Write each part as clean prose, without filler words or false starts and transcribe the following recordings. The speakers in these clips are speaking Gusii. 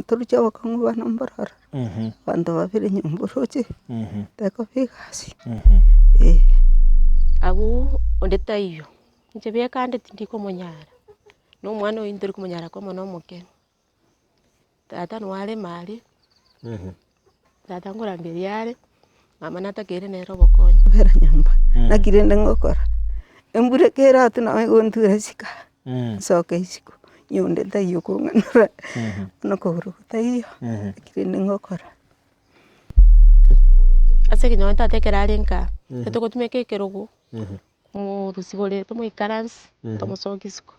toruche obokong'u bono mboro ororo, abanto babere nyomba oroche, tekoba egasi, eh. Abwo onde taiyo, inche bieka ande tindi komonyara, na omwana oyio ntori komonyara komo na omoke. Tata nigo arema aria, tata nkorangeria are, mama natakeire nere obokonyi. Kobera nyomba, naki rende ngokora, embura ekero atwe nabo egontura isiko aa, nsoke isiko, onye onde taiyo okong'anora, bono okogoro gotaiyo, naki rende ngokora. Ase ekenyoro tata ekero are nka, etogotumeka ekerogo, komorusia tomoikaransie, tomosokie isiko.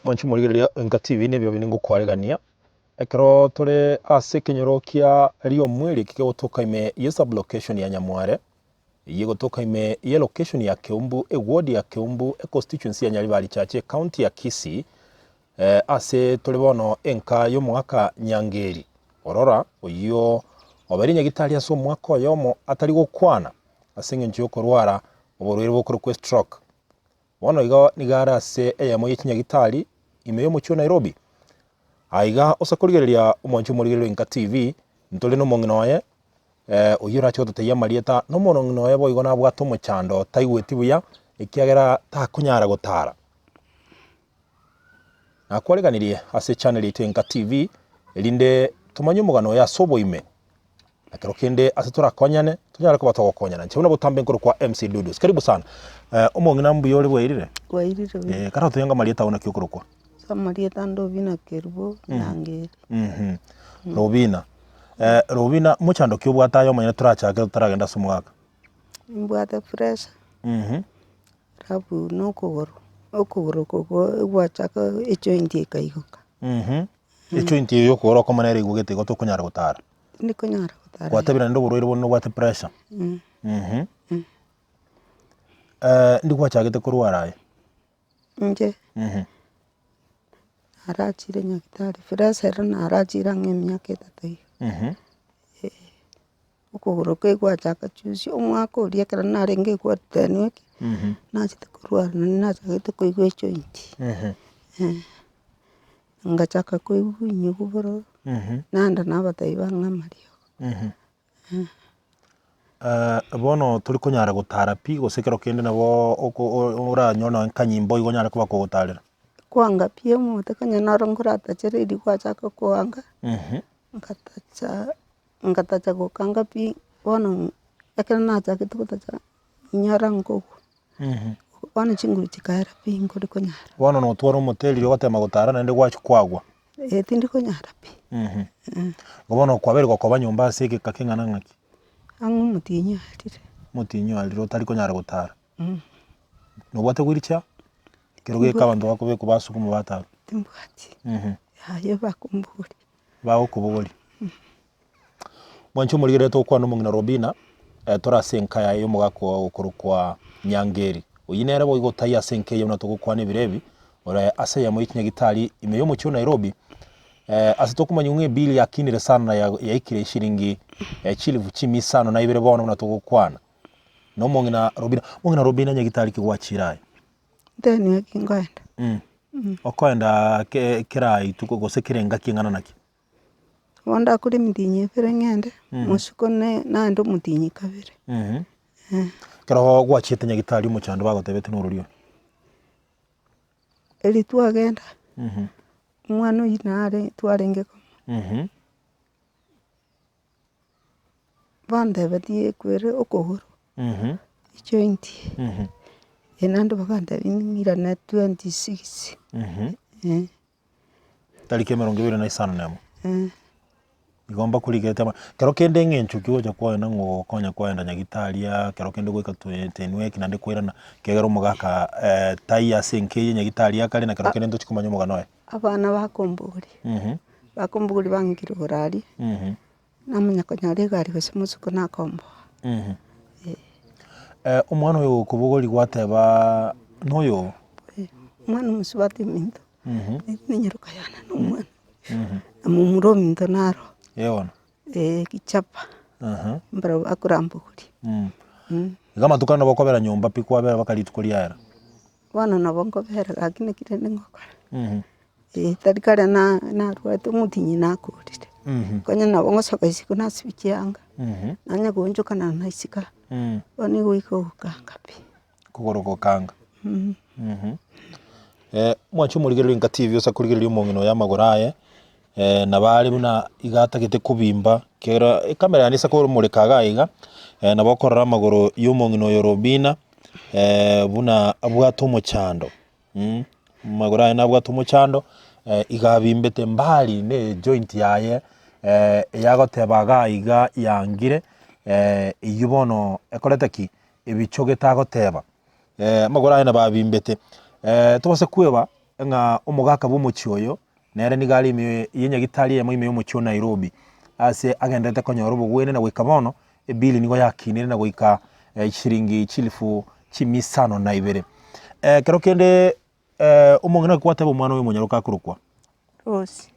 Mwanche morigereria Enka TV nebiobi ningokwaregania, ekero tore ase ekenyoro kia riomweri eke kegotoka ime ye sublocation ya Nyamware, eyio egotoka ime ye location ya Keumbu, eward ya Keumbu, econstituency ya Nyaribari Chache, ecounty ya Kisii, ase tore bono enka y'omogaka Nyangeri. Orora, oyio obeire nyagitari ase omwaka oyomo atari gokwana ase eng'encho yokorwara oborwaire bokorokwa estroke. Bono igo nigo are ase eyemo ye chinyagitari ime y'omochie o Nairobi. Aiga ose korigereria omwanchi omorigereria o Enka TV, ntore nomong'ina oye oyio orache gototebia amarieta, na omong'ina oye boigo nabwate omochando taigweti buya ekiagera takonyara gotara. Nakwareganirie ase echannel yaito Enka TV, erinde tomanye omogano oye ase oboime. Na kero kende ase torakonyane, tonyare koba togokonyana. Inche buna botambe nkorokwa MC Dudus. Karibu sana. Eh, omong'ina mbuya ore bwairire? Bwairire buya. Eh, kara otoyonga amarieta ao naki okorokwa? Ase amarieta ande Robina Kerubo Nyangeri. Mhm. Robina. Eh, Robina, mochando ki obwate aye omonyene torachake totaragenda ase omogaka? Nimbwate pressure, Mhm. alafu na okogoro, okogoro oko gwachaka ejoint ekaigoka. Mhm. Ejoint eye yokogoro okomo nere eigogete igo tokonyara gotara. Tindi konyara gotara. Gwatebire naende oborwaire bonde nobwate pressure. Mhm. Ndi gwachagete korwara aye? Inche, narachire nyagetari, pressure ero narachire ang'e emiaka etato iga. Okogoro kei gwachaka juzi, omwaka oria ekero narenge gwatenwa eki, nachete korwara naende nachagete koigwa ejoint. Ngachaka koigwa inyigu bororo, naenda nabatebia bang'e amariogo. Bono tori konyara gotara pi gose ekero kende nabo oko oranyore nonye kanyimbo igo onyare koba kogotarera? Kwanga pi omonto konya noro nkoratachere riria gwachaka koanga, ngatacha ngatacha gokanga pi, bono ekero nachagete gotacha inyora nkogwa. Bono chinguru chikaera pi nkori konyara. Bono notware omote riria ogotema gotara naende gwachia kwagwa. Eh tindi konyara pi. Igo bono kwabeire gokoba nyomba ase egeka keng'ana ng'aki? Ang'e omotienyi oerire. Omotienyi oerire otari konyara gotara. Nobwate wheelchair? Ekero geka abanto bakobekwa basukuma batara. Timbwati. Yaya bakomboria. Bagokobogoria. Mwanche omorigereria togokwana omong'ina Robina, tore ase enka yaye y'omogaka okorokwa Nyangeri. Oyio nere boigo otaiyo ase enka eye buna togokwana ebiro ebi, ore ase eyemo ye chinyagitari ime y'omochie o Nairobi, ase tokomanya ng'a ebill yakinire sana na yaikire eshiringi chilifu chimia isano na ibere bono buna togokwana. Na omong'ina Robina, omong'ina Robina nyagitari ki gwachire aye? Nteni eki nkoenda. Okoenda ke kera rituko gose kera engaki eng'ana naki? Bono ndakore emitinyi ebere ng'ende, mosiko ne naende omotinyi kabere. Ekero gwachiete nyagetari omochando bagotebeti norori ore? Eri twagenda, omwana oyio nare twarenge komo, bantebetie ekwere okogoro, ejoint, naende bagantebia ng'irane 26. Tariki emerongo ebere na isano na emo. Igo mbakorigete aba, kero kende eng'encho ki ogocha kwagenda ng'a ogokonya kwagenda nyagetari aa, kero kende goika toe tenweki naende koirana, ekiagera omogaka taiyo ase enka eye nyagetari akare na kero kende ntochi komanya omogano oye. Abana bakomboria, bakomboria bang'ikire igoro aria, namanya konyora egari gose mosuko nakomboa. Omwana oyo okobogoria gwateba noyo oo? Omwana omosubati ominto. Ninyaroka yane na omwana, na momura ominto naro, Eh bono. eh gichapa, mbarabwo bakorambogoria. Iga amatuko aya nabo okobera nyomba pi kwabera mpaka rituko riaera. Bono nabo nkobera gaki naki rende ngokora, eh tari kare na narwete omotinyi nakorire. Konya nabo ngosoka isiko nasibia chianga, nanya goonchoka na naisika, bono igo goika ogokanga pi. Kogoro gokanga. Mwanche omorigereria inka TV ase korigereria omong'ina oyo amagoro aye, nabo are buna iga atagete kobimba, ekiagera ekamera yane ase komoreka iga iga, nabo okorora amagoro ya omong'ina oyo Robina, buna abwate omochando. Amagoro aye nabwate omochando, iga abimbete mbari na ejoint yaye eyagoteba iga iga yangire, eywo bono ekorete ki? Ebichogete agoteba, amagoro aye nabo abimbete. Tobase kweba ng'a omogaka bwa omochie oyo, nere nigo are ime ya enyagitari eyemo ime y'omochie o Nairobi, ase agendererete konyora obogwenia na goika bono, ebili nigo yakinire na goika chiringi chilifu chimia isano na ibere. Ekero kende omong'ina gwateba omwana oyo omonyaroka akorokwa? Rose.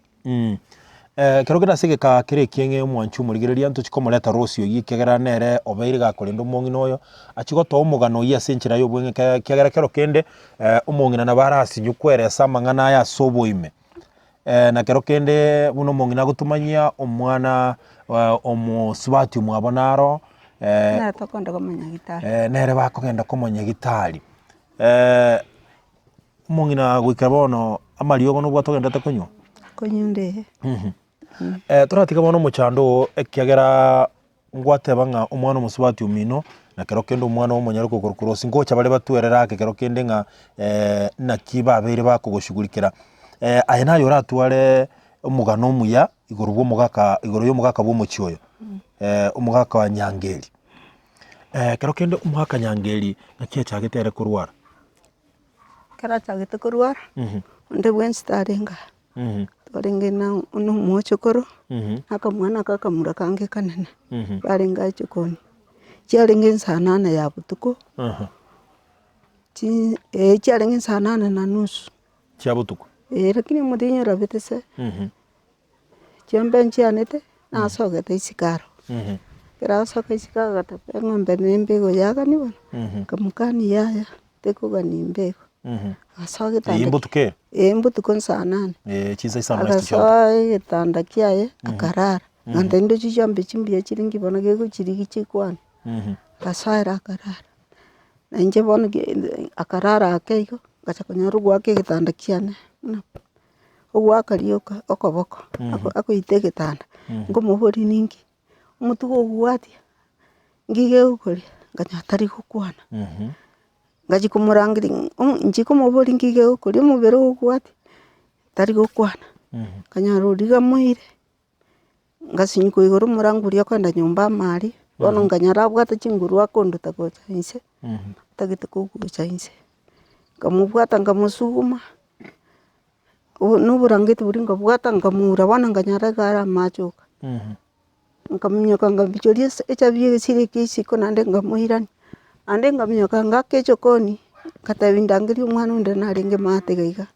Ekero kende ase egekaa kere ekieng'e omwanchi omorigereria ntochi komoreta Rose oyio ekiagera nere obeire gakorenda omong'ina oyo, achie gotoa omogano oyio ase enchera ya obweng'e ekiagera kero kende omong'ina nabo arasinyu kweresa amang'ana aya ase oboime. Na kero kende buna omong'ina agotomanyia omwana omosubati omwabo naro Nere tokogenda komonyagitari. nere bakogenda komonyagitari. Omong'ina goika bono amariogo nobwate ogenderete konywa? Konywa nde. Toratiga bono omochando oo ekiagera ngwateba ng'a omwana omosubati omino, na kero kende omwana omonyare kokorwa korwa ase ngocha bare batwerere ake kero kende ng'a naki babeire bakogoshughulikera. Aye naye oratware omogano omuya igoro bwa omogaka igoro ya omogaka bwa omochie oyo, omogaka wa Nyangeri. Kero kende omogaka Nyangeri naki achagete ere korwara? Ekero achagete korwara, onde bwensi tarenge aa, twarenge na na omochokoro, na akamwana aka akamura kange kanene, barenge aa chikoni. Chiarenge nsaa nane ya botuko, chi eh chiarenge nsaa nane na nusu. Chia botuko? Eh, lakini omotienyi orabete se, chiombe nchianete, nasogete isiko aro. Ekero asoka isiko agateba eng'ombe nembe egoyagani bono, nkamokania yaya. Tekogania embego. Agasoa Eyio egetanda mbotuko ere? Ee mbotuko nsaa nane. Ee chinsa isano na isatu chia botuko. Agasoa egetanda kiaye, akarara. Gento rende chiombe chimbuya chire nki bono gegochirigia chikwane. Agasoa ere akarara. Na inche bono akarara ake igo, ngacha konyora ogoaka egetanda kiane buna ogoaka rioka okoboko, akoita egetanda, nkomoboria ninki, omotugo ogwatia. Ngige gokoria, nkanyora tari gokwana, ngachia komorangeria ng'a inche komoboria ngige gokoria omobere ogokwatia, tari gokwana, nkanyora oria gamoire, ngasinywa igoro omorango oria okoenda nyomba amo aria, bono nkanyora abwate chinguru akonduta gocha inse, atagete kogocha inse, nkamobwata nkamosuguma, na oborangeti boria nkabwata nkamoura bono nkanyora iga are amache oka. Nkaminyoka nkabichoria ase echabi egesire ekia isiko naende nkamoirania, naende nkaminyoka ngaka echokoni, ngatebia ndangerie omwana onde narenge maate iga iga,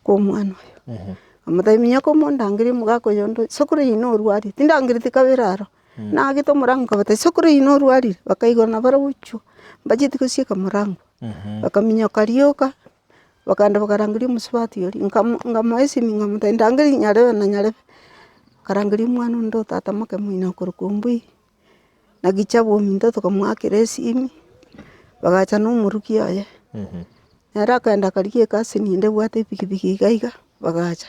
kwa omwana oyo. Nkamotebia minyoka omondangerie omogaka oyo onde sokoro yaino orwarire, tindangereti kabere aro, naagete omorango nkabatebia sokoro yaino orwarire, bakaigwa nabarabwo chwa, mbacheti gosieka morango, bakaminyoka rioka, Bakaenda bakarangeria omosubati oria, nkamo nkamoa esimi nkamotebia ndangeria nyarebe na nyarebe, nkarangeria omwana onde o tata moke moino okorokwa ombui, na gichabu ominto tokamoakera esimi, bagacha na omorugi oye, nere akaenda akarigia ecousin ende ebwate epikipiki iga iga, bagacha,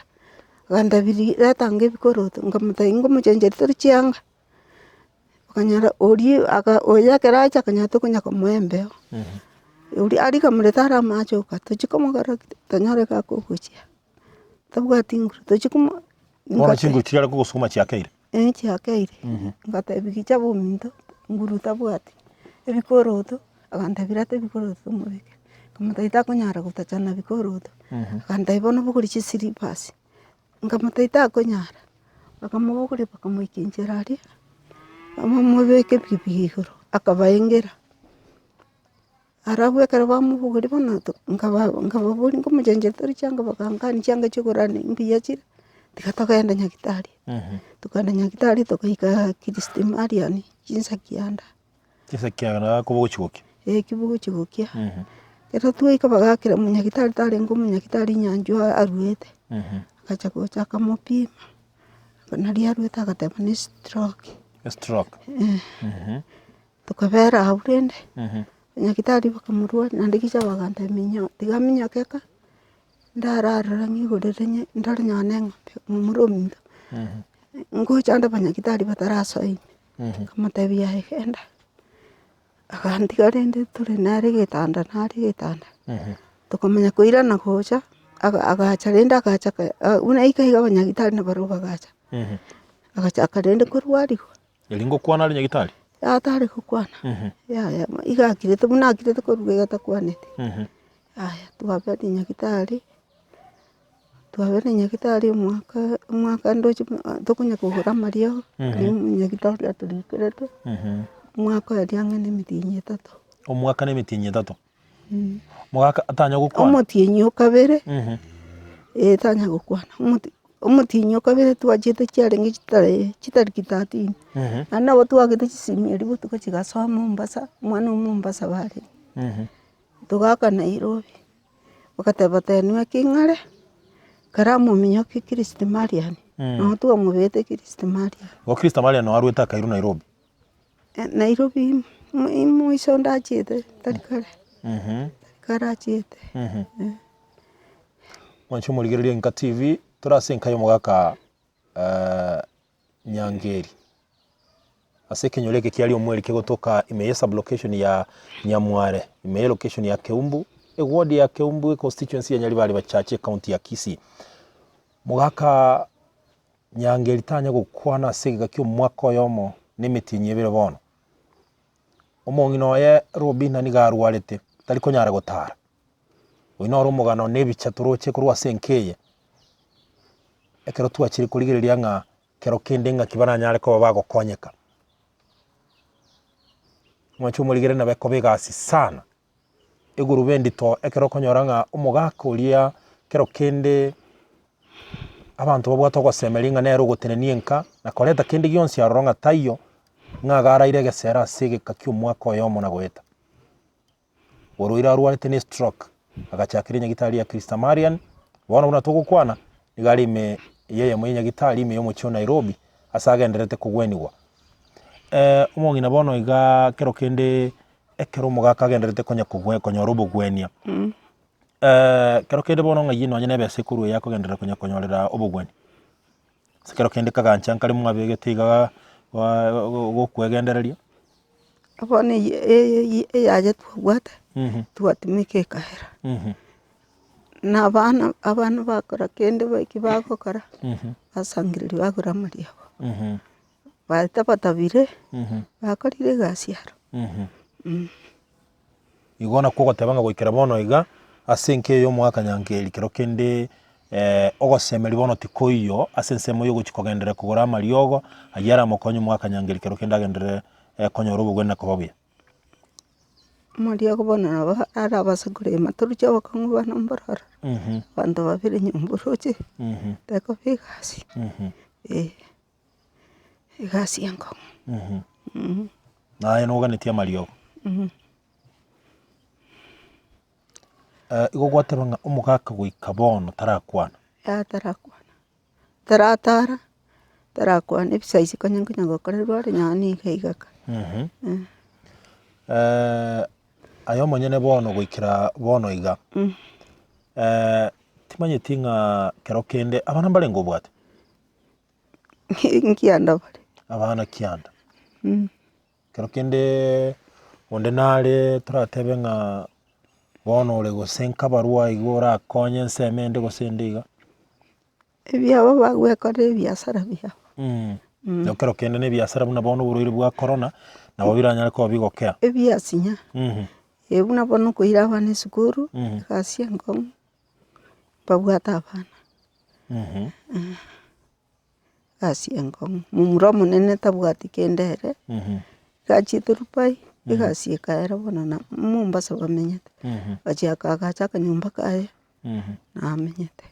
agantebia ri reta ango ebikoroto, nkamotebia ngomochencheria tore chianga. Okonyora oria aka oyo ekero acha akanyora tokonya komoa embeo, oria aria kamoreta are amache oka, tochia komogora tonyore gakogochia, tabwati nguru, tochia komo Bono chinguru chiare kogosukuma chiakeire? Eh chiakeire, ngatebia gicha bominto, nguru tabwati, ebikoroto, agantebia reta ebikoroto tomobekere, nkamotebia takonyara gotachana bikoroto, agantebia bono bogoria chisilipas. Nkamotebia takonyara, bakamobogoria bakamoikia inchera aria, bamobeka epikipiki igoro, akabaengera. Arabwo ekero bamobogoria bono to nkaba nkababoria nkomochencheria tore chianga bakankania chianga chia okorara mbuya chire, tiga togende nyagetari. Tokaenda nyagetari togaika Christ Marian chinsa kianda. Chinsa kianda kobogochi gokia. Ee kibogochi gokia. Ekero twaika bagakera omonyagitari tarenge omonyagitari nyanchwa aruete, agacha gocha akamopima, Nario arwete agateba ne stroke. Estroke. Tokabera abwo rende, nyagitari bakamorwaria naende gicha bagantebia minyo tiga minyoke eka, ndararora ng'igorere nye ndore nonye na eng'ombe momura ominto, ngocha nde abanyagitari batarasoa ime, nkamotebia yaya genda, agantiga rende tore nere egetanda nare egetanda, tokamanya koirana gocha, aga agacha rende agacha buna aika iga abanyagitari nabarobwo bagacha, agachaka rende korwariwa. Erio ngokwana are nyagitari? Yaya tari gokwana, yaya iga akirete buna akirete korwa iga takwaneti. Aya twabeire nyagitari, twabeire nyagitari omwaka omwaka ndoche tokonya kogora amariogo, riria omonyagitari atorikerete, omwaka oria ang'e na emetienyi etato. Omwaka na emetienyi etato? Omogaka tanya gokwana? Omotienyi o kabere, eh tanya gokwana, omoti omotienyi o kabere twachiete chiarenge chitarehe chitariki thirteen, naende nabo twagete chisimi erio botuko chigasoa Mombasa, omwana o Mombasa barenge, togaaka Nairobi, bagateba tenwe king'are, kare amominyoki Christ Marian, nabo twamobegete Christ Marian. Igo Christ Marian noo arwete akairwa Nairobi? Nairobi moiso ndachiete tari kare, tari kare achiete. Mwanche omorigereria Enka TV, tore ase enka y'omogaka Nyangeri, ase ekenyoro eke kiaria omweri kegotoka ime ye sublocation ya Nyamware, ime ye location ya Keumbu, eward ya Keumbu econstituency ya Nyaribari Bachache ecounty ya Kisii. Mogaka Nyangeri tanya gokwana ase egeka ki'omwaka oyomo na emetienyi ebere bono. Omong'ina oye Robina nigo arwarete, tari konyara gotara. Oyio noro omogano na ebicha toroche korwa ase enka eye, ekero twachire korigereria ng'a kero kende ng'aki baranyare koba bagokonyeka. Mwanche omorigereria nabo ekoba egasi sana, egurube endito ekero okonyora ng'a omogaka oria kero kende abanto babwate ogosemeria ng'a nere ogotenenia enka na koreta kende gionsi aroro ng'a taiyo, ng'a iga araire egesera ase egeka kia omwaka oyomo na goeta. Oroire arwarete ne stroke, agachakera enyagitari ya Christa Marian, bono buna togokwana, nigo are ime y'eyemo y'enyagitari ime y'omochie o Nairobi, ase agendererete kogwenigwa. Omong'ina bono igaa kero kende ekero omogaka agendererete konya kogwe konyora obogwenia, kero kende bono ng'ai nonye na ebesa ekorwa eye akogenderera konya konyorera obogweni? Ase kero kende kagancha nkare mwabegete igaa gokwegendereria. Bono eye eye eyaye twabwate, twatumeka ekahera, na abana abana bakora kende eki bagokora, basangereria bagora amariogo, batabatabire, bakorire egasi aro. Igo nakwo ogoteba ng'a goikera bono iga, ase enka eye y'omogaka Nyankeri kero kende ogosemeria bono tikoiyo ase ensemo ya ogochia kogenderera kogora amariogo, ayio aramokonye omogaka Nyankeri kero kende agenderere konyora obogwenia na koba buya. Amariogo bono nabo arabase korema toruche obokong'u bono mbororo, abanto babere nyomba oroche, tekoba egasi, eh. Egasi enkong'u. Naye noganetie amariogo. Igo gwateba ng'a omogaka goika bono tarakwana. Yaya tarakwana, taratara, tarakwana ebisa isiko onye nkonya gokorerwa ore nonye niga iga ka. Aye omonyene bono goikera bono iga, timanyeti ng'a kero kende abana mbarenge obwate? Nkianda bare. Abana kianda. Kero kende onde nare toratebe ng'a bono ore gose nkabarua iga orakonye ensemo ende gose ende iga. Ebiabo bagwekorera ebiasara biabo. Na kero kende na ebiasara buna bono oborwaire bwa corona, nabo biranyare koba bigokea. Ebiasinya, eh buna bono okoira abana esukuru, egasi enkong'u. Babwate abana, egasi enkong'u, momura omonene tabwati kende ere, iga achiete Dubai, egasi ekaera bono na Mombasa bamenyete, agachia akaagacha akanyomba kaye, namenyete.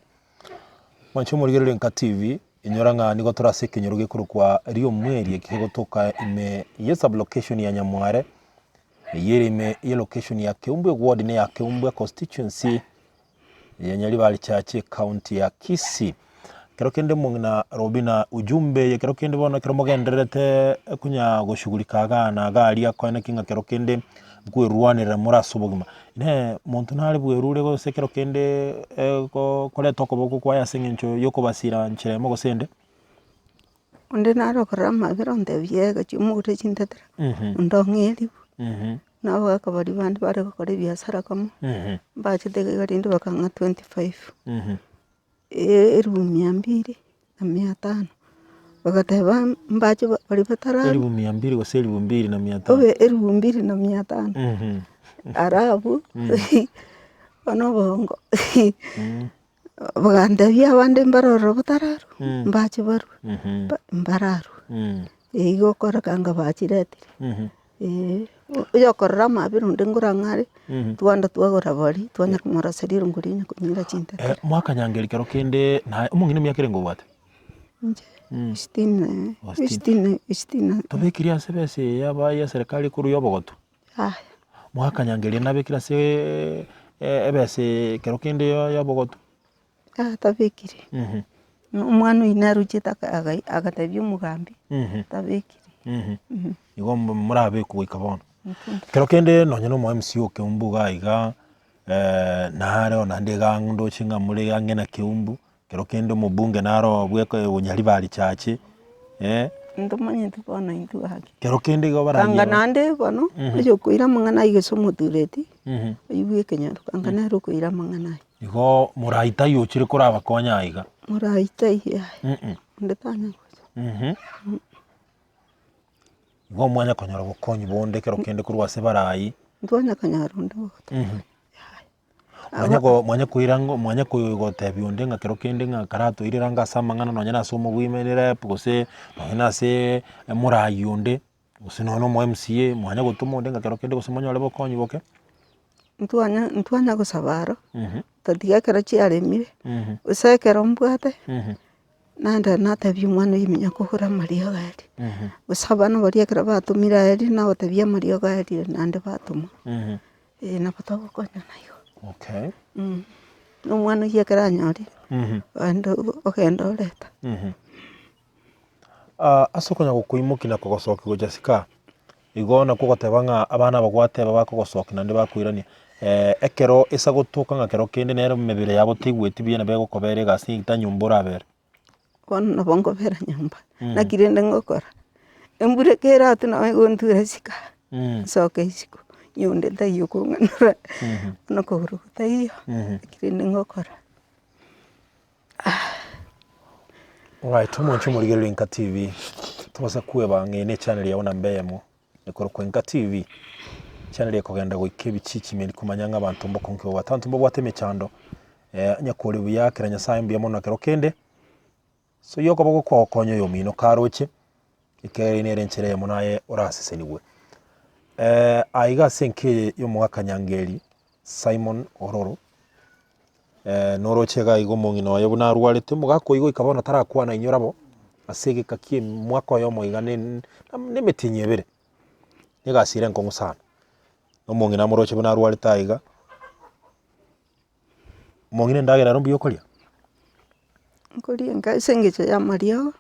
Mwanche omorigereria Enka TV, inyora ng'a nigo tore ase ekenyoro gekorokwa Riomweri eke kegotoka ime ye sublocation ya Nyamware, Eyio ere ime ye location ya Keumbwe ward ne ya Keumbwe constituency ya Nyaribari Church ecounty ya Kisii. Kero kende omong'ina Robina ujumbe eye kero kende bono ekero mogendererete konya goshughulika igaa na igaa aria koeneki ng'a kero kende nkwerwanerera more ase obogima. Inee monto nare bwerure gose kero kende koreta okoboko kwaye ase eng'encho ya okobasira nchera emo gose ende? Onde nare okorora amabera ontebia yee gochia omogure chintetera, onde ong'e eribu. Na abagaka baria bande bare gokora ebiasara komo, mbachete iga rende bakang'a 25. Elifu mia mbili na mia tano, bagateba mbache baria batararwa. Elifu mia mbili gose elifu mbili na mia tano. Obe elifu mbili na mia tano, alafu bono obongo bagantebia abande mbare ororo batararwa, mbache barwe, mbararwe, igo okoreka anga bachiretire. Eeh, oyokorora amabera onde nkorang'e are, twanda twagora bori, twanya komoroseria erongori onye konyora chintakera. Mwakanyangeria kero kende naye omong'ina emiaka erenge obwate? Inche, sitini na Oh, sitini. sitini sitini na Tobekirie ase ebesa eye yaba ya eserekari ekorwa ya obogotu? Yaya. Mwakanyangeria nabekire ase ebesa eye kero kende ya ya obogotu? Yaya tabekiri. Omwana oyio nere ochete agatebia omogambi, tabekiri. Igo morabekwe goika bono. Kero kende nonye na omo MC o Keumbu iga iga, nare naende iga ndoche ng'a more ang'e na Keumbu, kero kende omobunge naro bweka Onyaribari Chache. Ntomanyeti bono intwe gaki. Kero kende igo baranyore. Kanga naende bono, oyokoira amang'ana ayio gose omotureti, oyio bwa ekenyoro, kanga nere okoira amang'ana ayio. Igo morai taiyo ochire korabakonya aiga. Morai taiyo yaya, onde tanya gocha. Igo mwanya konyora obokonyi bonde ekero kende korwa ase barai. Ntwanya konyora onde ogotokonya yaya. Mwanya ko mwanya koira ng'o mwanya gotebia onde ng'a kero kende ng'a karatoirere ange ase amang'ana nonye na ase omogwime rep gose nonye na ase omorai onde. Gose nonya na omo MCA, mwanya gotoma onde ng'a kero kende gose monyore bokonyi boke. Ntwanya ntwanya gosaba aro, tatiga ekero chiaremire, gose ekero mbwate, naende natebia omwana oyio manya kogora amariogo aria, gose abana baria ekero batomire aria nabatebia amariogo aria naende batoma, eh nabo togokonyana igo. Okay. Na omwana oyio ekero anyorire, ogenda ogenda oreta. Ase okonya gokoimokia na kogosokia gocha isiko aa, igo nakwo ogoteba ng'a abana aba gwateba bakogosokia naende bakoirania, ekero esa gotoka ng'a kero kende nere emebere yabo teigweti buya nabo egokobera egasi egita nyomba orabere. Bono nabo nkobera nyomba, naki rende ngokora, embura ekeratwe nabo egontura isiko aa, nsoke isiko, nyonde taiyo okong'anora, bono kogoro gotaiyo, naki rende ngokora. Alright, omonche omorigereria Enka TV, tobasa kweba ng'a eye ne echannel yao namba eyemo, ekorokwa Enka TV, echannel ekogenda goika ebichichi ime komanya ng'a abanto mbokonge babwate. Abanto mbabwate emechando, onye kore buya akera Nyasaye mbuya mono ekero kende, soyia okoboko kwao konya oyomino karoche, ekiagera eyio nere enchera eyemo naye orasesenigwe. Aiga ase enka eye ya omogaka Nyangeri Simon Ororo. Noroche iga iga omong'ina oye buna arwarete, omogaka oyio goika bono tarakwana inyora bo, ase egeka kia omwaka oyomo iga na na emetienyi ebere, egasi ere enkong'u sana. Na omong'ina amoroche buna arwarete aiga, omong'ina endagera ero mbuya okoria? Nkoria enke ase eng'encho ya amariogo.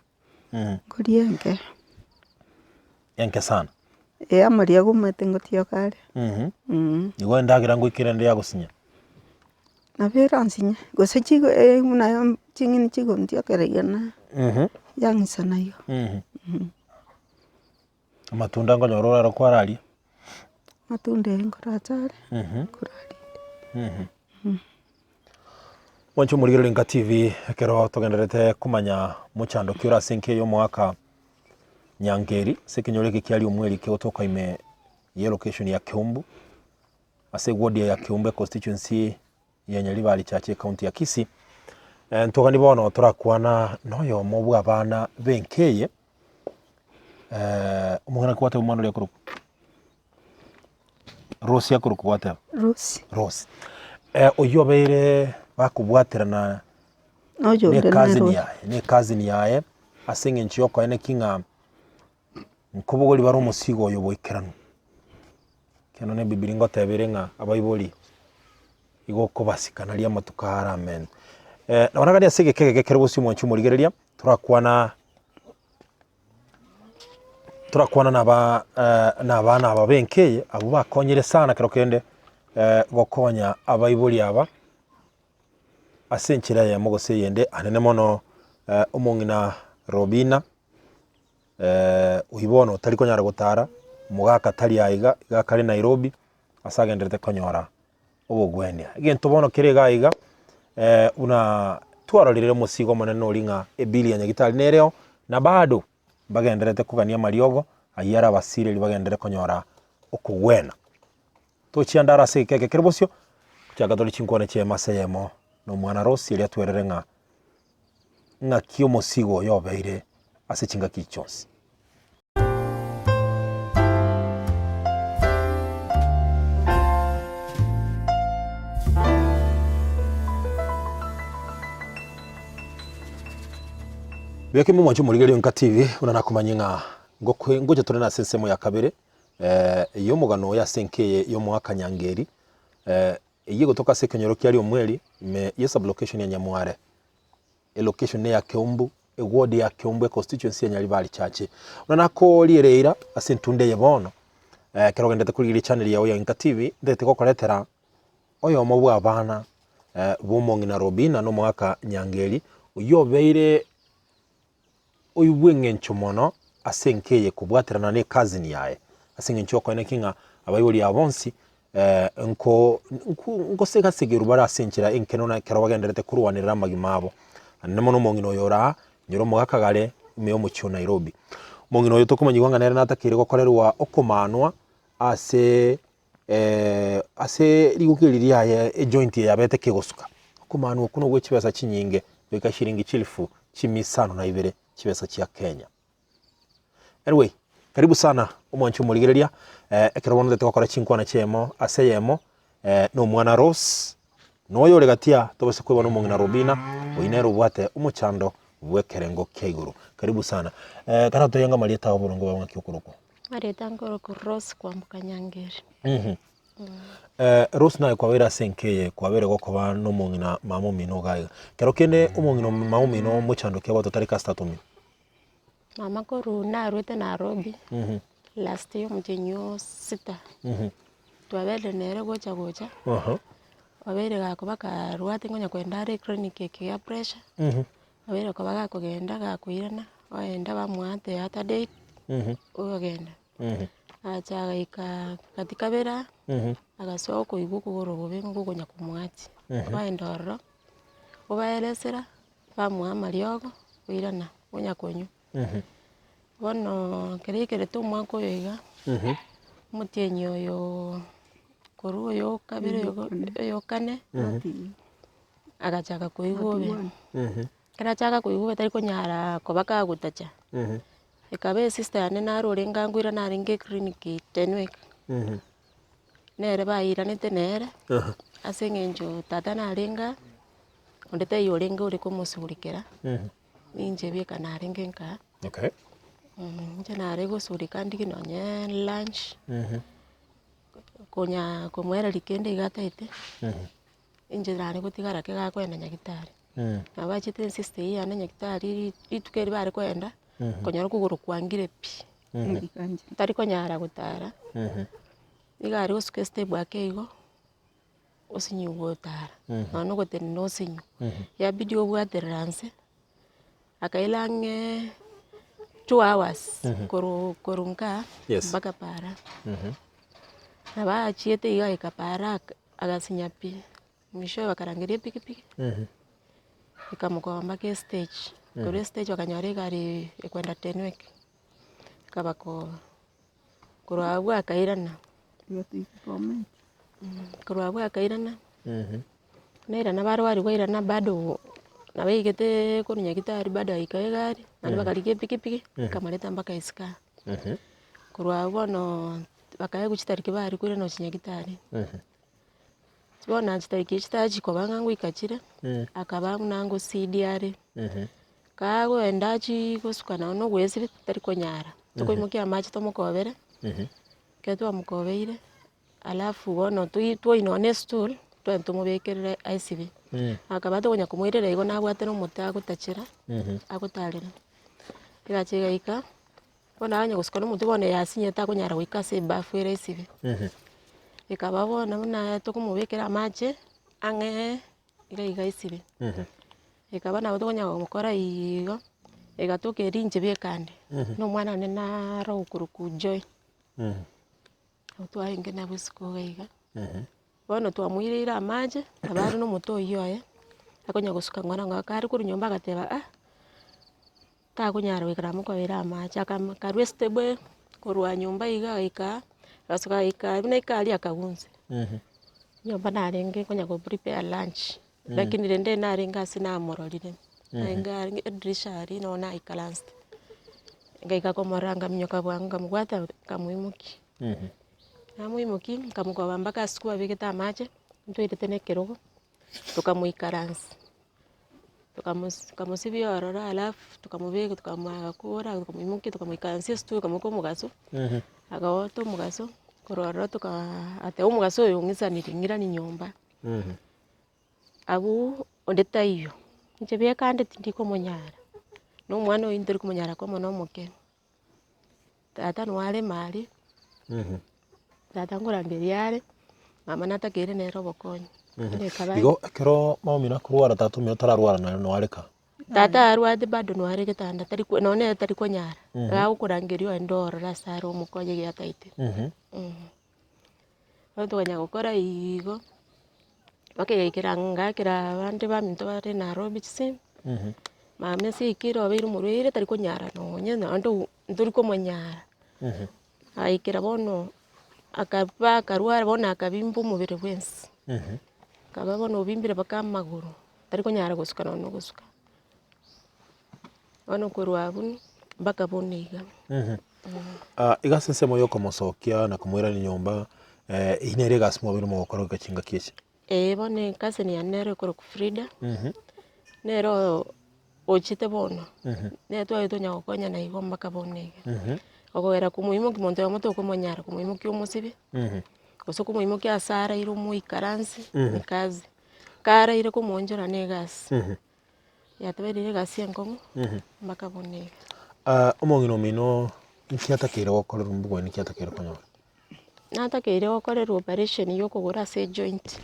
Nkoria enke. Enke sana. Ee amariogo omanyete ngotioka are. Igo endagera ngoikera ende yagosinya? Nabo eransinye, gose chigo buna ching'eni chigontiokera iga na yang'isana igo. Amatunda nkonyora orare kwararia? Amatunda ee nkoracha are, nkorarinde. Mwanche omorigereria Nka TV ekero togendererete komanya mochando ki ore ase enka eye y'omogaka Nyankeri ase ekenyoro eke kiaria omweri kegotoka ime ye location ya Keumbu ase eward ya Keumbu econstituency ya Nyaribari Church ecounty ya Kisii. Ntogani bono torakwana na oyomo bwa abana b'enka eye omong'ina kwateba omwana oria akorokwa? Rose akorokwa gwateba? Rose. Rose. Oyio obeire bakobwaterana Noyo ne onde nere ecousin oyo. yaye, ne ecousin yaye ase eng'encho yokoeneki ng'a nkobogori bare omosigo oyo boikeranu. Ekero na ebibiria ngoteba ere ng'a abaibori igo okobasika naria amatuko aya aramenwe. Nabo nagani ase egeka egeke kere bosio mwanche omorigereria, torakwana torakwana na aba na abana aba b'enka eye, abwo bakonyire sana kero kende gokonya abaibori aba, ase enchera eyemo gose eyende, anene mono omong'ina Robina, oyio bono otari konyara gotara, omogaka tari aiga, iga akare Nairobi, ase agenderete konyora obogwenia. Egento bono kere iga iga, buna twarorire omosigo omonene oria ng'a ebill ya nyagetari nereo, na bado mbagendererete kogania amariogo, ayio arabasireri bagenderere konyora okogwena. Tochia ande ase egeka eke kere bosio, gochaka tore chinkwana chiaye ase eyemo na omwana Rose erio atwerere ng'a ng'aki omosigo oyo obeire ase chingaki echi chionsi. Beka omwancho omorigereria Nka TV buna nakomanyia ng'a ngokwe ngocha tore nase ensemo ya kabere y'omogano oyo ase enka eye y'omoaka Nyangeri eyio egotoka ase ekenyoro kia Riomweri ime ye sublocation ya Nyamware. Elocation neya Keumbu, eward ya Keumbu econstituency ya Nyaribari Chache. Buna nakoriera eira ase entunda eye bono, ekero ogenderete korigereria echannel yao ya Inka TV, ntagete gokoretera oyomo bwa abana bw'omong'ina Robina na omogaka Nyangeri, oyio obeire oyio bw'eng'encho mono ase enka eye kobwaterana ne ecousin yaye, ase eng'encho yokoeneki ng'a abaibori aba bonsi nko nko nkosegasegerwa bare ase enchera enkeno na ekero bagendererete korwanerera amagima abo. Naende mono omong'ina oyo ore aa, nyora omogaka gare ime y'omochie o Nairobi. Omong'ina oyo tokomanyigwa ng'a nere natakeire gokorerwa okomanwa ase ase riguko eri riaye ejoint eye yabete kegosuka. Okomanwa okwo nogwe chibesa chinyinge, goika shilingi chilifu chimia isano na ibere chibesa chia Kenya. Anyway, karibu sana omwanchi omorigereria, ekero bono totete gokora chinkwana chiemo ase eyemo, na omwana Rose, na oyo ore gati aa tobase koigwa na omong'ina Robina, oyio nere obwate omochando bw'ekerengo kia igoro. Karibu sana. Ekero toyenga amarieta ao boronge obe ng'aki okorokwa? Marieta nkorokwa Rose Kwamboka Nyangeri. Rose naye kwabeire ase enka eye kwabeire gokoba na omong'ina mama omino iga iga. Kero kende omong'ina mama omino omochando ki abwate otari kasita tata omino? Mama korwa narwete Nairobi, last year omotienyi o sita, twaberire nere gocha gocha, obeire gakoba karwate ngonya kogenda are eclinic eke gia pressure, obeire koba gakogenda gakoirana, ogenda bamoa anti date, ogenda. Agacha agaika gati kabere aa, agasoa okoigwa okogoro bobe ngokonya komoatia, baenda ororo, obaeresera. Bamoa amariogo, oirana onya konywa. Bono ekero aikerete omwaka oyo iga, omotienyi oyooo korwa oyo kabere oyo kane, agachaka koigwa obe. Ekero achaka koigwa obe tari konyara koba kagotacha, ekaba esister yane naro orenge angoira narenge eclinic Tenwek, nere bairanete nere, ase eng'encho tata narenge aa. Onde taiyo orenge ore komosurikera, ninche bieka narenge nkaa, Okay. inche nare gosurika ndigie nonye lunch, konya komoereria kende iga ataete, inche nare gotigara ake gakoenda nyagetari. Nabo bachete esista eywo yane nyagetari rituko erio bare koenda, konyora okogoro kwangire pi, tari konyara gotara, nigo are gosuka estep ake igo. Osinywe gotara, nonya na ogotenena osinywe, yabidi obwaterera nse, akaira ang'e two hours korwa korwa nkaa Yes. mpaka para. Nabo achiete iga agaika para aka agasinya pi, mwishowe bakarangeria epikipiki, ekamokoba mpaka estage, korwa estage bakanyora egari ekoenda Tenwek, ekabakoba. Korwa abwo akairana, korwa abwo akairana, nairana barwarigwa airana bado nabo aigete korwa nyagetari bado aika egari, naende bakarigia epikipiki, ekamoreta mpaka isiko aa. Korwa abwo bono bakaegwa chitariki baria koirana gochia nyagetari, bono chitariki echio chitachia koba ng'a ngoika chire, akaba buna ngosidi are. Kagogenda achii gosuka nonye na ogoesibia tari konyara, tokoimokia amache tomokobere, ekero twamokobeire, alafu bono toi twoi nonye na estool, twagenda tomobekerere aesibie. Akaba tokonya komoirera igo nabwate na omote agotachera, agotarera. Egacha egaika, bono aye onye gosuka na omotwe bono yasinyete takonyara goika ase ebafu ere esibe. Ekaba bono buna tokomobekera amache, ang'e iga iga esibe. Ekaba nabo tokonyara komokora igo, egatoka eria inche bieka nde, na omwana one naro okorokwa Joy. Abwo twarenge nabwo isiko iga iga. Bono twamoireire amache, nabo are na omote oyio oye, akonya gosuka ng'ora ng'ora, kare korwa nyomba agateba ah, takonyara goikera amokobeire amache, akam akarwa estep korwa nyomba iga agaika aa, agasuka agaika aria buna aika aria akagwa inse. Nyomba narenge konya go prepare lunch, lakini rende narenge ase namororire, narenge arenge edirisha aria noo naikaransete, ngaika komorora nkaminyoka bwango nkamobwata nkamoimokia. Namoimokia nkamokoba mpaka ase kwabegete amache, ntwairete na ekerogo, tokamoikaransa, tokamosi tokamosibia ororo alafu tokamobeka tokamoa agakora tokamoimokia tokamoikaransia esitool tokamoaka omogaso, agaota omogaso, korwa ororo tokaa agateba omogaso oyo ong'isanire ng'irani nyomba. Abwo onde taiyo, inche bieka nde tindi komonyara, na omwana oyio ntori komonyara komo na omoke. Tata nigo arema aria, tata nkorangeria are, mama natakeire nere obokonyi. Ekaba Igo ekero mama omino akorwara tata omino tararwara nere noyo areka? Tata arwarete bado noyo are getanda tari ko nonye nere tari konyara, iga agokorangeria oende ororo ase are omokonye egiya ataete. Bono tokanya gokora igo, mpaka egaikera ngakera abande baminto bare Nairobi chisemi, mama ase yaikire obeire omorwaire tari konyara nonye naende ntori komonyara. Agaikera bono akaba akarwara bono akabimba omobere bwensi, akaba bono obimbire mpaka amagoro, tari konyara gosuka nonye na ogosuka. Bono korwa abwo mpaka bono iga. Iga ase ensemo ya okomosokia na komoirania nyomba, eyio nere egasi mwabeire mogokora goika chingaki echi? Eeh bono ecousin yane nere okorokwa Frida, nere oyo ochete bono, nere tware tonya gokonyana igo mpaka bono iga. Okogera komoimokia monto oyomo tokomonyara komoimokia omosibe, gose komoimokia ase araire omoikaranse, ekazi, karaire komoonchora na egasi. Yatobereire egasi enkong'u mpaka bono iga. Omong'ina omino nki atakeire gokorerwa mbugwe nki atakeire konyora? Natakeire gokorerwa operation ya okogoro ase ejoint,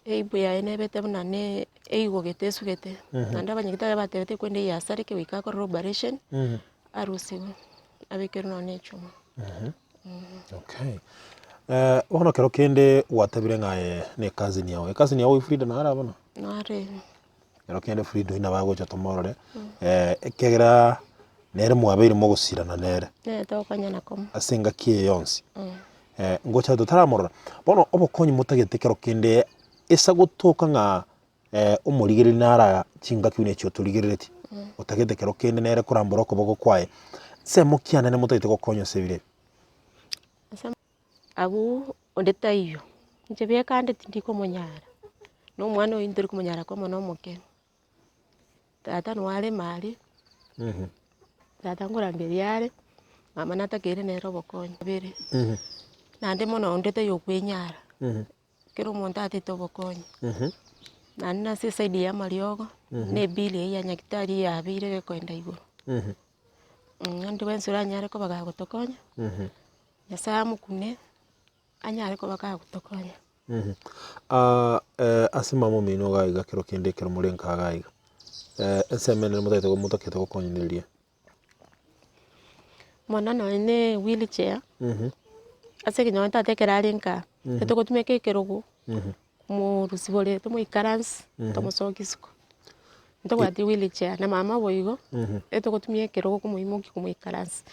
eibu yaye nebete buna ne eigogete esugete, naende abanyagitari batebete ekwende eyasareke goika akorerwe operation, arusiwe, abekerwe nonye na echuma. Okay. Bono kero kende gwatebire ng'a aye ne ecousin yago, ecousin yago oywo Frida naro aa bono? Nare. Kero kende Frida oyio nabo agocha tomorore, ekiagera nere mwabeire mogosirana nere. Nere togokonyana komo. Ase engaki eye yonsi, ngocha totaramorora. Bono obokonyi motagete kero kende esa gotoka ng'a omorigereria nara chingaki buna echi otorigereretie, otagete kero kende nere korambora okoboko kwaye, nsemo ki anene motagete gokonya ase ebiro ebi? Abwo onde taiyo, inche bieka nde tindi komonyara, na omwana oyio ntori komonyara komo na omoke. Tata nigo arema aria, tata nkorangeria are, mama natakeire nere obokonyi bere, naende mono onde taiyo okwenyara. Kera omonto atete obokonyi, naende nase eside ya amariogo, na ebill eywo ya nyagetari yabeire gekoenda igoro. Onde bwensi oranyare koba gagotokonya, Nyasaye amokune, anyare koba kagotokonya. Ase mama omino iga iga kero kende ekero more nka iga iga, ensemo ende motagete motagete gokonyereria. Mono nonye na ewheelchair, ase ekenyoro tata ekero are nka, etogotumeka ekerogo, komorusia borere tomoikaransie, tomosokie isiko. Ntobwati wheelchair, na mama boigo, etogotumia ekerogo komoimokia komoikaransia.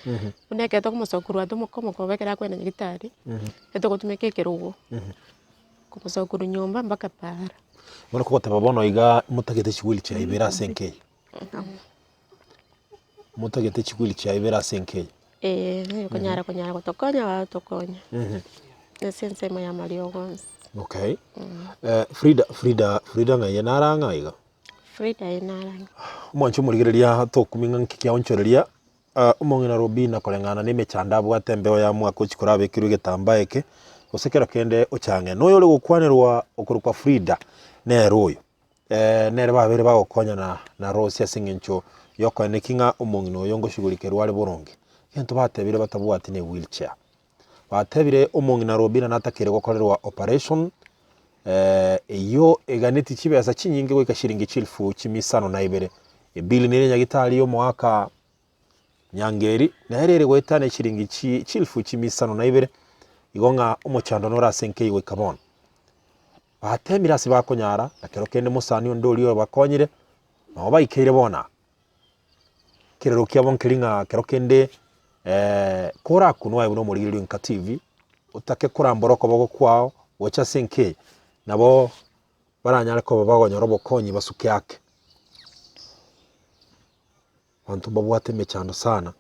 Buna ekero tokomosokia korwa tomokomokoba ekero akoenda nyagetari, etogotumeka ekerogo, komosokia korwa nyomba mpaka paara. Bono kogoteba bono iga motagete chiwheelchair ibere ase enka eye. Motagete chiwheelchair ibere ase enka eye. Eeh, onye konyara konyara gotokonya batokonye, ase ensemo ya amariogo onsi. Okay, Frida Frida Frida ng'ai eye nare ang'e aiga? Frida eye nare ang'e. Omwanchi omorigereria tokumi ng'a nki kiaonchoreria, omong'ina Robina koreng'ana na emechando abwate embeo ya mwaka ochia korabekerwe egetambaa eke, gose kero kende ochange. Noyo ore gokwanerwa okorokwa Frida. nere oyo, nere babeire bagokonyana na Rose ase eng'encho yokoeneki ng'a omong'ina oyo ngoshughulikerwa are boronge. Egento batebire batabwati ne wheelchair. Batebire omong'ina Robina natakeire gokorerwa operation eyio eganeti chibesa chinyinge goika shilingi chilifu chimia isano na ibere. Ebill nere nyagitari yomoaka Nyangeri nere ere goetana eshilingi chi chilifu chimia isano na ibere, igo ng'a omochando nore ase enka eye goika bono. Batemire ase bakonyara, na kero kende mosani onde oria obakonyire, nabo baikeire bono aa. Ekerero kiabo nkeri ng'a kero kende korakunwe aye buna omorigereria o Enka TV, otake korambora okoboko kwao gocha ase enka eye, nabo baranyare koba bagonyora obokonyi basuke ake. Abanto mbabwate emechando sana,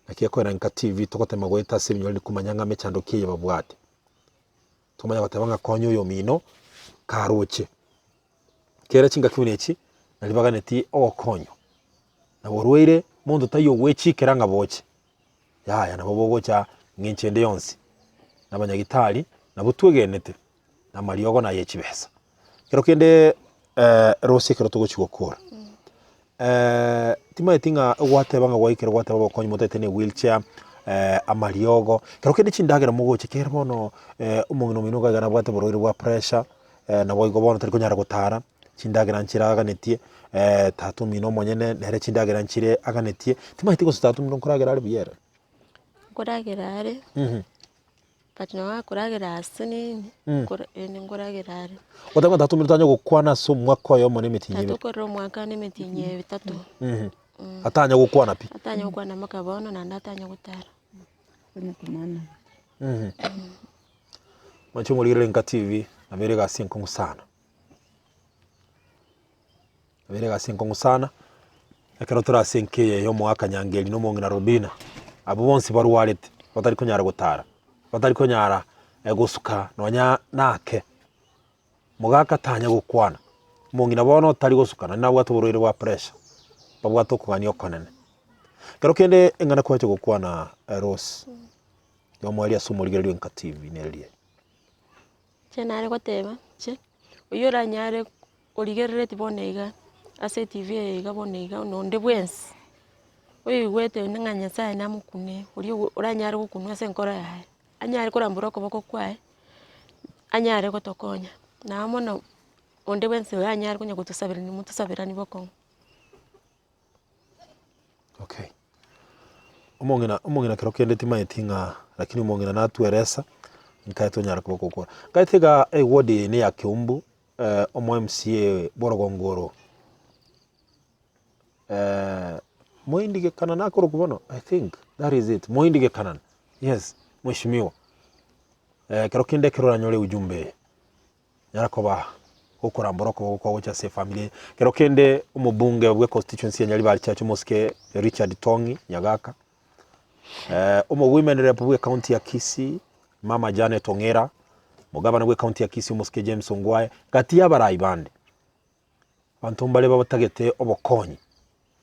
naki ekoera nka TV togotema goeta ase ebinyoro komanya ng'a mechando ki eye babwate. Tomanye goteba ng'a konya oyomino karoche, kera chingaki buna echi, nari baganeti ogokonywa, na borwaire monto taiyo ogwechikera ng'a boche, yaya nabo bogocha ng'encho ende yonsi, na abanyagitari nabo twegenete. na amariogo na aye chibesa. Ekero kende rosie ekero togochia gokora, timanyeti ng'a ogwateba ng'a gwaikire gwateba obokonyi motaete na ewheelchair, amariogo, ekero kende chindagera mogocha ekiagera bono omong'ina omino iga nabwate oborwaire bwa pressure, naboigo bono tari konyara gotara, chindagera nchire aganetie, tata omino omonyene nere chindagera nchire aganetie, timanyeti gose tata omino nkoragera are buya ere? Nkoragera are. But nabo akoragera ase nini, kora ere nkoragera are. Goteba ng'a tata omino tanya gokwana ase omwaka oyomo na emetienyi Tata ebere. okorire omwaka na emetienyi etato. Atanya gokwana pi. Atanya gokwana mpaka bono naende atanya gotara. Mwanche omorigereri Nka TV, nabo ere egasi enkong'u sana. Nabo ere egasi enkong'u sana, ekero tore ase enka eye ya omogaka Nyangeri na omong'ina Robina, abwo bonsi barwarete, batari konyara gotara, batari konyara gosuka nonya nake, mogaka tanya gokwana, omong'ina bono tari gosuka naende nabwate oborwaire bwa pressure, babwate okogania okonene. Ekero kende eng'ana kwacha gokwana Rose, yomoerio ase omorigereria o Enka TV neriria. Inche nare goteba inche, oyio oranyare origerereti bono iga, ase etv eye iga bono iga na onde bwensi, oyoigwete onde ng'a Nyasaye namokune, oria oranyare gokunwa ase enkoro yaye, anyare korambora okoboko kwaye, anyare gotokonya. Nabo mono onde bwensi oranyare konya gotosaberania motosaberanie bokong'u. Okay. Omong'ina omong'ina kero kende timanyeti ng'a lakini omong'ina natweresa, nkaye tonyare koba gokora. Nkaete iga eward eye ne ya Keumbu, omo MCA bwa orogongo oro, Moindi Gekanana akorokwa bono, I think that is it, Moindi Gekanana, yes, mheshimiwa. Ekero kende ekero oranyore ujumbe eye. Nyara koba gokorambora okoboko kwao gocha ase efamiri eye. Kero kende omobunge bwe constituency ya Nyaribari Church omosike Richard Tong'i Nyagaka, omo women rep bwe county ya Kisii Mama Janet Ong'era, omogabana bwe county ya Kisii omosike James Ongwae, gati ya abarai bande. Abanto mbare batagete obokonyi,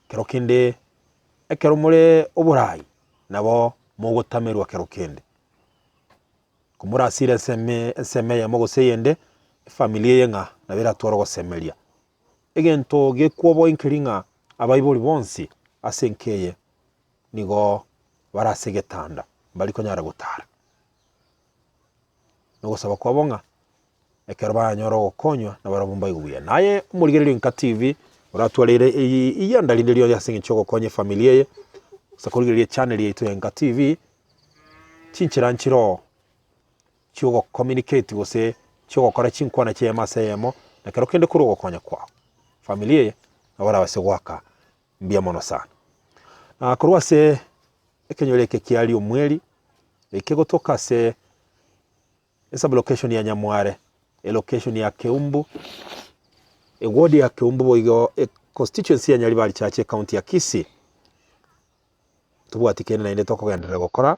kero kende ekero more oborai nabo mogotamerwa kero kende. Komorasire ensemo ensemo eyemo gose eyende, efamiri eye ng'a nabo eratware ogosemeria. Egento gekwoboa nkeri ng'a abaibori bonsi ase enka eye nigo bare ase egetanda, mbari konyara gotara. Nogosaba kwabo ng'a ekero baranyore ogokonywa nabarabwo mbaigwe buya. Naye omorigereria o Enka TV, oratwarire iyanda rinde rionsi ase eng'encho yogokonya efamiri eye, gose korigereria echannel yaito ya Enka TV, Chinchera nchiroo chi'ogocommunicate gose chi'ogokora chinkwana chi'eyemo ase eyemo, na kero kende korwa ogokonya kwao. Familia eye nabo orabase goaka mbuya mono sana. Na korwa ase ekenyoro eke kia Riomweri, eke gotoka ase esublocation ya Nyamware, elocation ya Keumbu, eward ya Keumbu boigo econstituency ya Nyaribari Church ecounty ya Kisii. Tobwati kende naende tokogenderera gokora,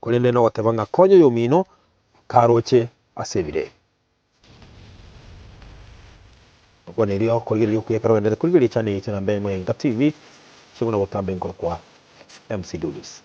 korende nogoteba ng'a konya oyomino karoche ase ebiro ebi. Okwo nerio okorigereria okuya ekero ogendererete korigereria echannel yaito namba eyemo ya Enka TV, ase buna botambe nkorokwa MC Dudus.